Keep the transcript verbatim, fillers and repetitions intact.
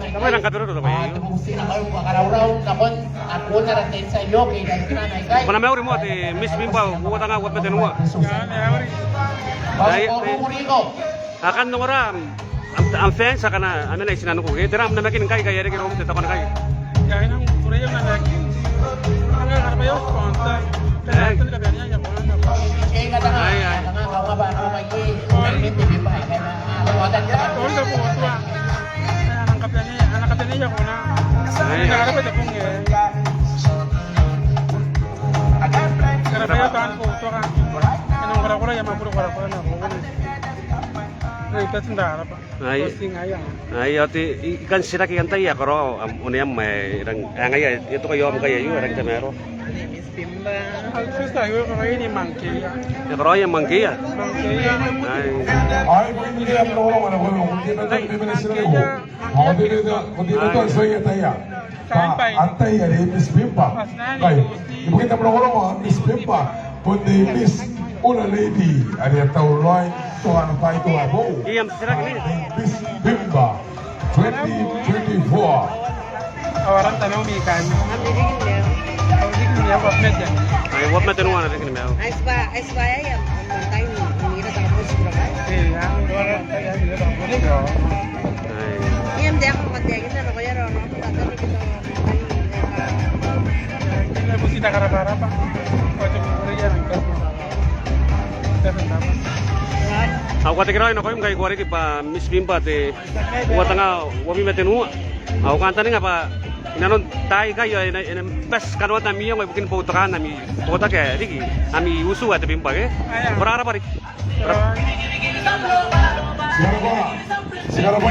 Tao e rang kateretere tao bwa e. Ko na mauri moa te Miss Bimba uoua tenga uabwi ma tenua. Akanne ongora am, am fans akana a mena i tinaniku ke? Tera am namakin ngkai, ngkai e reke iroum te tabo ngkai? Ai, ai. Ai, ai. Ai. Ai, ao te, I, I kan titiraki antai ae karaoa am oneam, e rang, ae ngaia e toka i aom ngkai aio, e rang tamaroa. Miss Bimba. Ai, sister, aio e karaoia ni Mangkeia. E karaoia ni Mangkeia? Mangkeia. Ai. Ai, Mangkeia. Ai. Antai are Miss Bimba? Ngkai ibukin am rongorongo, Miss Bimba bon te Miss Ura Lady are e tau raoi n tokan taai aika boou. Miss Bimba twenty twenty-four. Ao aran Tamau Mikaia. Am riki ni maiu. Au riki ni maiu, uabwi ma tenua. Ai, uabwi ma tenua ana riki ni maiu. Ai, tibwa, ai, tibwa aei am, am tai n ira tabosi kura kai. Ai. Ao ko a tekeraoi nakoim ngkai ko a riki bwa Miss Bimba te uoua tenga uabwi ma tenua. Ao ko kantaninga bwa inanon taai aikai ao e na, e na bati kanoan ami iango ibukin boutokaan ami botaki ae riki, ami utu ae te Bimba ke? Ko rabwa riki. Ko rabwa.